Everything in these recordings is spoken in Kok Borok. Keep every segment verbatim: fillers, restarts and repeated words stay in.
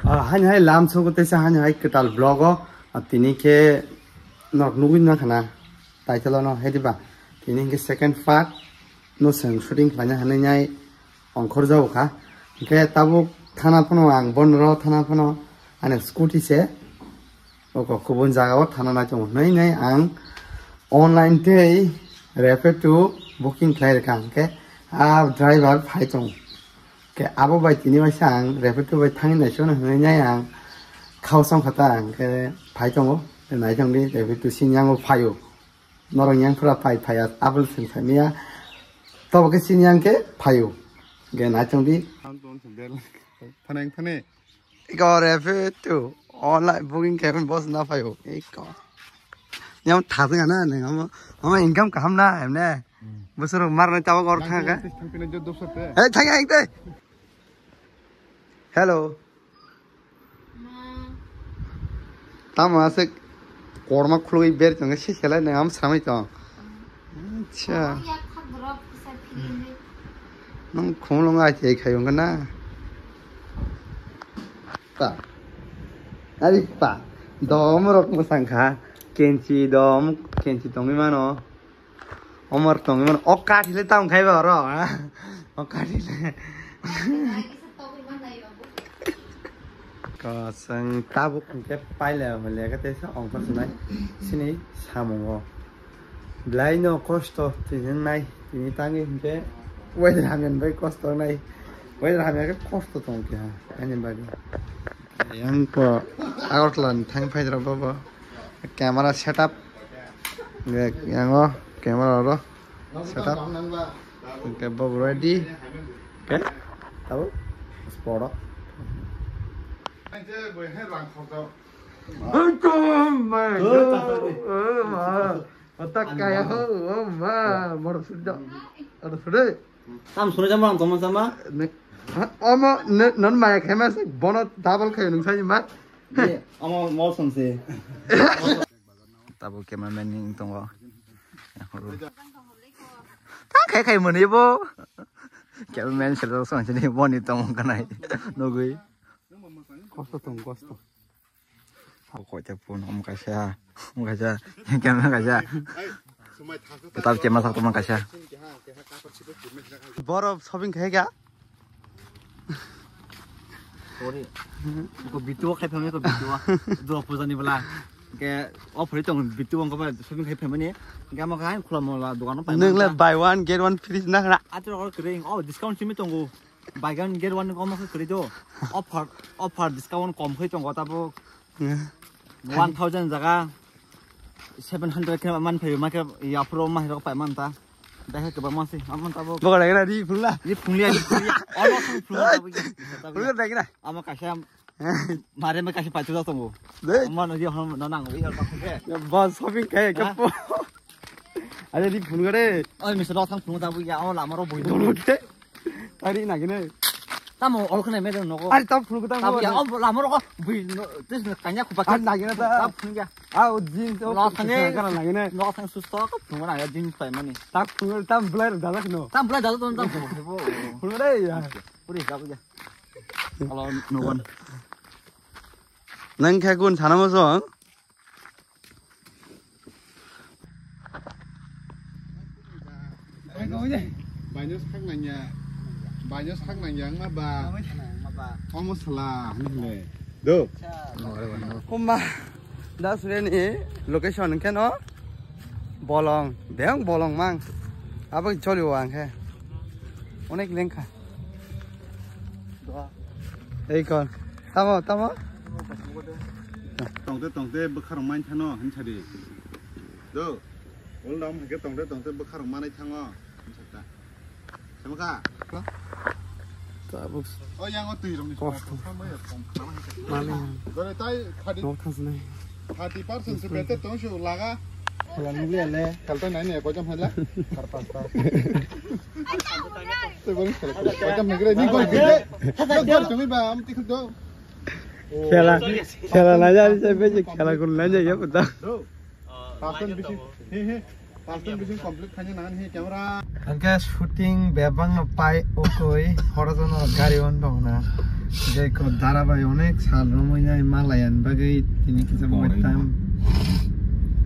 Ah, hani hai lam sogo teisa hani hai kwtal vlog o, ah, tini khe nok nugwi na khana title o no hediba tini khe second part no seng shooting khlaina hanai nai ongkhor jago kha. Hingkhe tabuk thana phano ang bonro thana phano ani scooty se oko kubun jaga o thana nai tongo hinwi nai ang online tei Rapido booking khlai rwkha hingkhe a driver phai tongo. Khe abo bai tini waisa ang Rapido bai thangwi naisano hinwi nai ang khao song kha ta ang khe phai tongo. Naithok di Rapido sini yango phaio. Norok yang phura phai phaiya abol sing phaimaya. Tobo khe sini yang khe phaio. Ge naithok di. Thane, thane. Iko Rapido online booking khe boss na phaio. Iko. Yang thasing ana neng amo. Amo income kaham na emne. Bosor mar na chawa gor thang ka. Thang pina jo dosar te. Eh, thang yang te. Hello. Tamo aswk korma khulugwi ber tongkhe se khelai nang am samai tong. Acha. Nang khumulwng ai tei khai wngkha na. Pa. Ari pa. Dom rok mwsang kha. Kenchi dom, kenchi tongwi mano. Omor tongwi mano. O kathi le tamo khai ba oro, ha? O kathi le. Kosong tabuk hwnkhe paila hwlya khe teisa ongkhor swnai sini samungo. Belai no kosto tini nai tini tangwi hwnkhe weather hamya bai kosto nai. Weather hamya khe kosto tong keha ani bagwi. Yang ko Agartala ni thang phai rok bo camera setup. Yang o camera ro setup. Oke, bo ready. Oke. Tahu? Sporo. Otak kaya ho, oh ma, moro sudah. Ada sudah. Tam sunu jama ang toma jama. Omo non maya khema se bono double khayo nung sani ma. Ye, omo mol song se. Tabo cameraman ni tongo. Tang khai khai mani bo. Cameraman selo song sini boni tongo kanai. Nogui. Kosto tong kosto. Kok cak pun om kaisa, om kaisa, kena kaisa. Tetap cemas aku teman kaisa. Boro shopping khai ka? Sorry. Ko bitu khai phamni ko bitu. Dua puja ni bela. Ke o phri tong bitu ang ko shopping khai phamni. Ke mo khai khula mola dogan pai. Nang le buy one get one free na khana. Atu ko kering. Oh, discount simi tongo. Buy one get one ni komo khe kwrwi do. Offer, offer discount kom khe tongo tabuk. Hmm. One thousand jaga seven hundred khe man phaio, ma khe yaphuru ma hirok pai man ta. Dai khe kwbangma se, man tabuk. Bogo dai gra ri phunla. Ri phunliya, ri phunliya. Olo phunla tabuk. Phunla dai gra. Ama kaisa mare ma kaisa paithu tongo. Dei. Ama no ri hon no nang ri hon. Bas shopping khai. Ha? Kapo. Are ri phunga re. Oi, mister Rothang phunga tabuk ya, o lama ro bui. Dono ke. Tari na gine. Tamo ol khna me nogo. Ari tam phunuk tam. Tabu ya, o lama ro bui no, tes na kanya khupa. Ari na gine ta. Tam phunuk ya. A o jeans o. No thane. Kana na gine. No thang susto ko phunuk na ya jeans pai mani. Tak phunuk tam blur dala khno. Tam blur dala ton tam phunuk. Phunuk re ya. Puri tabu ya. Alo nogon. Nang khe gun sana mo song. Baino sak nangya, baino sak nangya wngma ba? Omo sala hinle. Do. Kumba, da sure ni location hwnkhe no bolong, beng bolong mang. Abo choli o ang khe. Onek lengkha. Ei kon. Tamo, tamo. Tongte, tongte, bwkharok main thano, hinsa di. Do. Ul dam hake tongte, tongte, bwkharok manai thango. Hinsa ta. Sama ka? Tabuk. O yang o twi rong ni. Kosto. Mani. Dore tai khadi. Nok thas nai. Thirty percent se better tong shu laga. Kala nugli ale. Kalta nai ne kojam hala. Kar pasta. Te bol kala. Kojam nugre ni gol gide. Gol tumi ba am tikh do. Khela, khela na jani se beje khela kun na jai ya puta. Pastor bisi, he he. Pastor bisi complete khanya nangan he camera. Angke shooting bebang no pai okoi. Horo jono gari on dong na. Dekho, dara bai onek sal romwi nai malayan bagwi tini kisa Boring. Time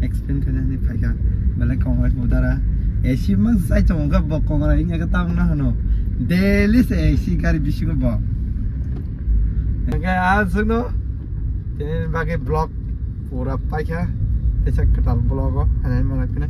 explain khaina hinwi phaikha. Belai congrats bo dara. A C mang sai chongo kha bo congrats wngya kha tamna hano. Daily se A C gari bisingo bo. Hingke a sugno tini bagwi vlog pura paikha. Teisa kwtal vlog o hanai mana khna.